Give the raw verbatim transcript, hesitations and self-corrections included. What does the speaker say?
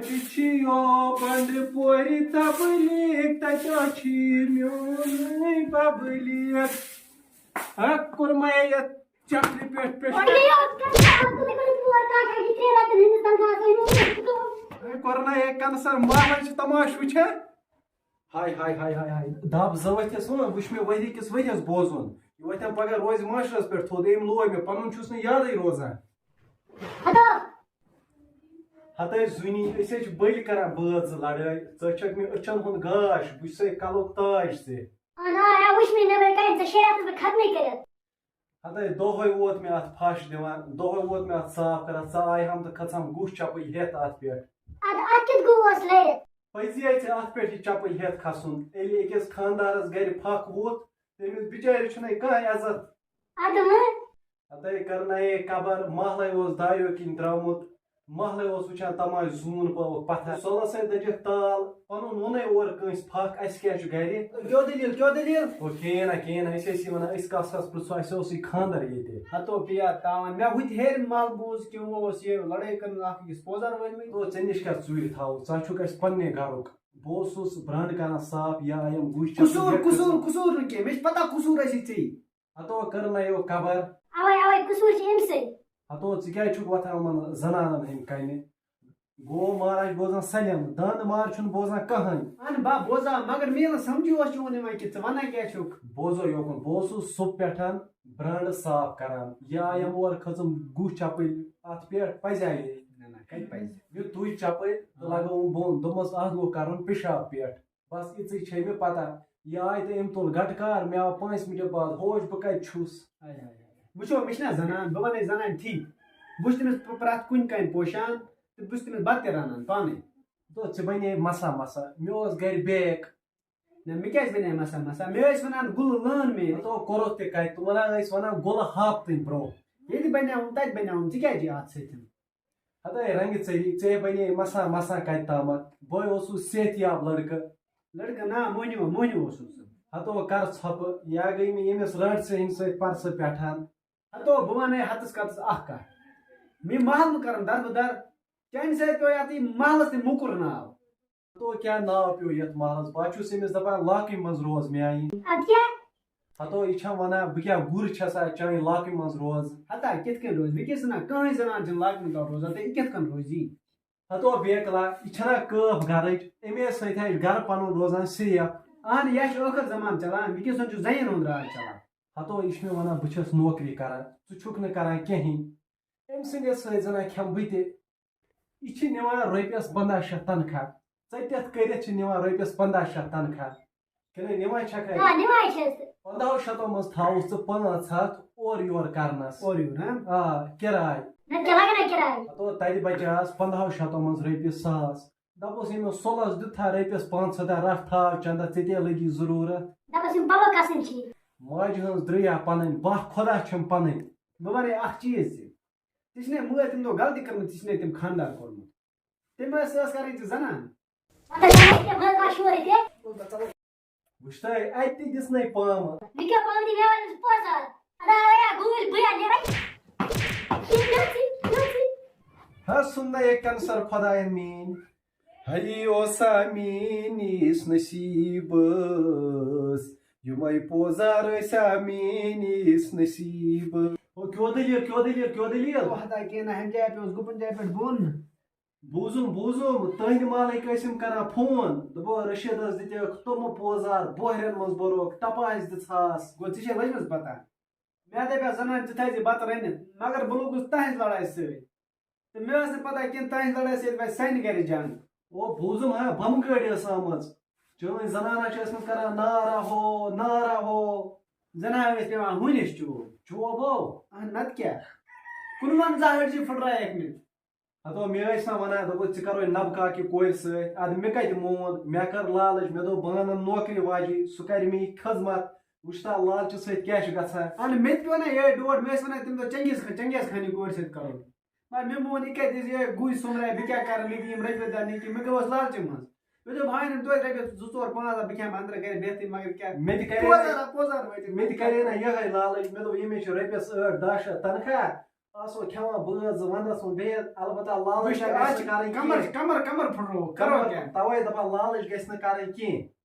چھِ یو بنڈٕ پورِ تبلیغ، تتہِ چھِ میونٕے پبلیغ۔ ہا، کوٚر مےٚ یتھ چکرِ پٮ۪ٹھ پٮ۪ٹھ۔ ہے، کوٚر نہ یہِ کنسر محلس چھِ تماش وٕچھان۔ ہاے، ہاے، ہاے، ہاے، ہاے۔ دب زٕ ؤتھِس وۄنۍ، وٕچھ مےٚ ؤری کِس ؤریَس بوزُن۔ یہِ وۄتھٮ۪م پگاہ روزِ معاشرس پٮ۪ٹھ تھوٚد، أمۍ لوگ مےٚ، پنُن چھُس نہٕ یادٕے روزان۔ ہتہٕ۔ ہتہٕ زُنی، أسۍ حظ چھِ بٔلۍ کران بٲژ زٕ لڑٲے۔ ژٕ چھکھ مےٚ أچھن ہُنٛد گاش، بہٕ چھُسے کلُک تاج ژےٚ۔ اہن آ، آ، وٕچھ مےٚ نٮ۪برٕ کنہِ، ژےٚ شیرتھ نہٕ بہٕ ختمٕے کٔرِتھ۔ ہتہٕ دۄہے ووت مےٚ اتھ پھش دِوان، دۄہے ووت مےٚ اتھ صاف کران، ژٕ آیہِ ہم تہٕ کھٔژ ہم گُہہ چپٕلۍ ہیٚتھ اتھ پٮ۪ٹھ۔ ادٕ اتھ کیُتھ گوٚو اوس لٲرِتھ؟ پزی ژےٚ اتھ پٮ۪ٹھ یہِ چپٕلۍ ہیٚتھ کھسُن، ییٚلہِ أکِس خاندارس گرِ پھکھ ووٚتھ، تٔمِس بِچٲرِس چھُنہٕ کانٛہہ عزت۔ ادٕ وۄنۍ؟ ہتَے کرنایے قبر، محلے اوس داریو کِنۍ درٛامُت، محلے اوس وٕچھان تماش زوٗن پٲوُکھ پتھر۔ سۄلس سۭتۍ دٔجِکھ تال، پنُن ووٚنے اورٕ کٲنٛسہِ پھکھ، اسہِ کیٛاہ چھُ گرِ؟ کیٛاہ دٔلیٖل، کیٛاہ دٔلیٖل؟ او کِہیٖنۍ نہ، کِہیٖنۍ نہ، أسۍ ٲسی ونان، أسۍ کس کس پرٛژھو، اسہِ اوسُے خانٛدر ییٚتہِ۔ ہتو پیا تاوان، مےٚ ہُتہِ ہیٚرِ مل بوٗز کہِ وۄنۍ اوس یہِ لڑٲے کٔرمٕژ اکھ أکِس پوزار ؤنمٕتۍ۔ تو ژےٚ نِش کیٛاہ ژوٗرِ تھاوو، ژٕ ہا چھُکھ اَسہِ پننہِ گرُک۔ بہٕ اوسُس برٛنٛڈ کران صاف، یا آیم گُہۍ چپٕلۍ قصوٗر، گرِ۔ قصوٗر، قصوٗر نہٕ کینٛہہ، مےٚ چھِ پتہ قصوٗر آسی ژےٚ۔ ہتو کٔر نہ یو قبر۔ اوے، اوے، قصوٗر چھُ أمۍ سٕے۔ ہتو ژٕ کیٛازِ چھُکھ وۄتھان یِمن زنانن ہٕنٛدۍ کنہِ؟ گوٚو مہراج بوزان سٲلِم، دند مار چھُنہٕ بوزان کٕہٕنۍ۔ اہن با بوزان، مگر مےٚ ییٚلہِ نہٕ سمجھی اوس چون یِوان کہِ ژٕ ونان کیٛاہ چھُکھ۔ بوزو یوکُن، بہٕ اوسُس صُبح پٮ۪ٹھ برٛنٛڈ صاف کران، یا یِم اورٕ کھٔژٕم گُہہ چپٕلۍ اتھ پٮ۪ٹھ، پزِ ہا یہِ۔ نہ، نہ، کتہِ پزِ؟ یُتھ تُج چپٕلۍ تہٕ ہاں۔ لگٲوٕم بۄن، دوٚپمس اتھ گوٚو کرُن پِشاب پٮ۪ٹھ۔ بس یِژٕے چھے مےٚ پتہ۔ یہِ آیہِ تہٕ أمۍ تُل گٹہٕ کار، مےٚ آو پانٛژِ مِنٹہِ بعد ہوش، بہٕ کتہِ چھُس؟ ہاے، ہاے، ہاے۔ وٕچھو، مےٚ چھِنہ زنان، بہٕ وَنَے زنان ٹھیٖک۔ بہٕ چھُس تٔمِس پرٛٮ۪تھ کُنہِ کامہِ پوشان تہٕ بہٕ چھُس تٔمِس بَتہٕ تہِ رَنان پانَے۔ دوٚپ، ژےٚ بَنے مسا مسا، مےٚ اوس گَرِ بیک۔ نہ، مےٚ کیٛازِ بَنے مسا مسا؟ مےٚ ٲسۍ وَنان گُلہٕ لٲن مےٚ۔ مےٚ دوٚپ، کوٚرُتھ تہِ کَتہِ؟ تِمَن ہا ٲسۍ وَنان گُلہٕ ہاپتٕنۍ برٛونٛہہ۔ ییٚتہِ بَنیٛاوُن، تَتہِ بَنیٛاوُن، ژٕ کیٛازِ یہِ اَتھ سۭتۍ؟ ہتاے رنگہِ ژٔری، ژےٚ بنے مسا مسا کتہِ تامتھ؟ بہٕ اوسُس صحت یاب لڑکہٕ۔ لڑکہٕ نا، مۄہنیو، مۄہنیو اوسُس۔ ہتو کر ژھۄپہٕ، یا گٔے مےٚ ییٚمِس رانٛٹسہِ ہٕنٛدِ سۭتۍ پرسہٕ پٮ۪ٹھان۔ ہتو بہٕ ونے ہتس کتس اکھ کتھ۔ مےٚ محل نہٕ کرن دربہٕ در، چانہِ سۭتۍ پیوٚو یتھ یہِ محلس تہِ موٚکُر ناو۔ ہتو کیٛاہ ناو پیوٚو یتھ محلس؟ بہٕ ہا چھُس أمِس دپان لاکمہِ منٛز روز میانہِ۔ ادٕ کیٛاہ؟ ہتو، یہِ چھا ونان، بہٕ کیٛاہ گُر چھسا چانہِ لاکمہِ منٛز روزٕ؟ ہتا، کِتھ کٔنۍ روزِ؟ وٕنکیٚس نہ کٕہٕنۍ زنان چھِنہٕ لاکمہِ تل روزان، تہٕ یہِ کِتھ کٔنۍ روزِ؟ ہتو، بیکلا، یہِ چھنا کٲف گرٕچ، أمے سۭتۍ ہا چھُ گرٕ پنُن روزان سیف۔ اہن، یہِ چھُ ٲخر زمان چلان، وٕنکیٚس چھُ زنٮ۪ن ہُنٛد راج چلان۔ ہتو، یہِ چھُ مےٚ ونان، بہٕ چھَس نوکری کران، ژٕ چھُکھ نہٕ کران کِہیٖنۍ۔ أمۍ سٕنٛدِ سۭتۍ زنہ کھٮ۪مہٕ بہٕ تہِ۔ یہِ چھِ نِوان رۄپیَس پنٛداہ شیٚتھ تنخواہ۔ ژٔٹِتھ کٔرِتھ چھِ نِوان رۄپیَس پنٛداہ شیٚتھ تنخواہ۔ کِنہٕ نِوان چھَکھَے؟ آ، نِوان چھَس۔ پنٛداہو شیٚتو منٛز تھاوُس ژٕ پانٛژھ ہَتھ اورٕ یورٕ کرنَس۔ اورٕ یورٕ، ہاں؟ آ، کِراے۔ نہ، کیٛاہ لگان ہے کِراے؟ ہتو تَتہِ بچاس پنٛداہو شیٚتو منٛز رۄپیہِ ساس۔ دَپوس، ییٚمۍ اوس سۄلَس دیُت تھا رۄپیَس پانٛژھ ہَتھ، رَٹھ تھاو چندہ، ژےٚ تہِ لٔگی ضروٗرت۔ دَپَس، یِم پَلو کَسٕنۍ چھِ؟ ماجہِ ہٕنٛز درٛیا پَنٕنۍ، بَہہ خۄدا چھِم پَنٕنۍ۔ بہٕ وَنَے اَکھ چیٖز ژےٚ۔ ژےٚ چھِنَے مٲلۍ تَمہِ دۄہ غلطی کٔرمٕژ، ژےٚ چھِنَے تٔمۍ خانٛدار کوٚرمُت۔ تٔمۍ ٲس، سۄ ٲس کَرٕنۍ ژےٚ زَنان۔ پَتہٕ ٲس مےٚ منٛز ما شورٕ تہِ؟ وٕچھ تہٕ، اَتہِ تہِ دِژنَے پامہٕ۔ مےٚ کیٛاہ پامہٕ دِنۍ، مےٚ وَنہِ پوزار۔ اَدا، اَدا، گوٗلۍ بہٕ یا نیرَے۔ یہِ نَژِ، نَژِ۔ ہا سُنٛد نہ یہِ کینسر خۄدایَن میٛٲنۍ۔ ہَے اوسا میٛٲنِس نصیٖبَس، یِمَے پوزار ٲسیا میٛٲنِس نصیٖبَس۔ او، کیٛاہ دٔلیٖل، کیٛاہ دٔلیٖل، کیٛاہ دٔلیٖل؟ او ہتا کینٛہہ نہ، ہَمہِ جایہِ پٮ۪ٹھ اوس گُپن جایہِ پٮ۪ٹھ بۄن۔ بوٗزُم، بوٗزُم، تُہٕنٛدِ محلٕکۍ ٲسِم کران فون، دوٚپُکھ، رشیٖدَس دِتِکھ تِمہٕ پوزار، بۄہرٮ۪ن منٛز بوٚرُکھ، ٹپاس دِژہَس۔ گوٚو، ژےٚ چھے لٔجمٕژ پتہ؟ مےٚ دَپیٛاو زنانہِ، ژٕ تھٲیزِ بَتہٕ رٔنِتھ، مگر بہٕ لوٚگُس تُہٕنٛزِ لڑایہِ سۭتۍ۔ تہٕ مےٚ ٲس نہٕ پتہ کِنہٕ تُہٕنٛزِ لڑٲے سۭتۍ وژھِ سانہِ گرِ جنگ۔ او، بوٗزُم ہا، بمہٕ گٲڑۍ ٲس آمٕژ۔ چٲنۍ زنانہ چھِ ٲسمٕژ کران نعرہ ہو، نعرہ ہو۔ زنانہِ ٲسۍ پٮ۪وان ہوٗنِس چوب۔ چوب ہو؟ اہن، نتہٕ کیٛاہ؟ کُنوَنزاہ أڑجہِ پھٕٹرایکھ مےٚ۔ ہتو، مےٚ ٲسۍ نا ونان، دوٚپُکھ، ژٕ کرو نبہٕ کاکہِ کورِ سۭتۍ۔ ادٕ مےٚ کتہِ مون؟ مےٚ کٔر لالٕچ، مےٚ دوٚپ، بہٕ انن نوکری واجی، سُہ کرِ مےٚ یہِ خدمت۔ وٕچھ تا، لالچہِ سۭتۍ کیٛاہ چھُ گژھان۔ اہن، مےٚ تہِ پیوٚو نا یِہوٚے ڈوٹھ، مےٚ ٲسۍ ونان تمہِ دۄہ چنگیز خان، چنگیز خانہِ کورِ سۭتۍ کرو۔ مگر مےٚ مون یہِ کَتہِ، یہِ گُہہ سوٚمبراے، بہٕ کیٛاہ کَرٕ، مےٚ دِیِم رۄپیہِ دَہ نہٕ کینٛہہ، مےٚ گوٚوس لالچہِ منٛز۔ مےٚ دوٚپ، ہاے نہٕ توتہِ رۄپیَس زٕ ژور پانٛژھ ہَتھ، بہٕ کھٮ۪مہٕ اَندرٕ گَرِ بِہتٕے، مگر کیٛاہ؟ مےٚ تہِ کَرے پوزار ہا، پوزار وٲتِتھ۔ مےٚ تہِ کَرے نہ یِہوٚے لالٕچ، مےٚ دوٚپ، ییٚمِس چھِ رۄپیَس ٲٹھ دَہ شیٚتھ تنخواہ، آسو کھٮ۪وان بٲژ زٕ ونٛدس منٛز بِہِتھ، البتہ لالٕچ وٕچھ، گژھِ آز نہٕ چھِ کرٕنۍ کمر کینٛہہ۔ کمر کمر پھٕٹرووُکھ، کرو کیٛاہ؟ توے دپان لالٕچ گژھِ نہٕ کرٕنۍ کینٛہہ۔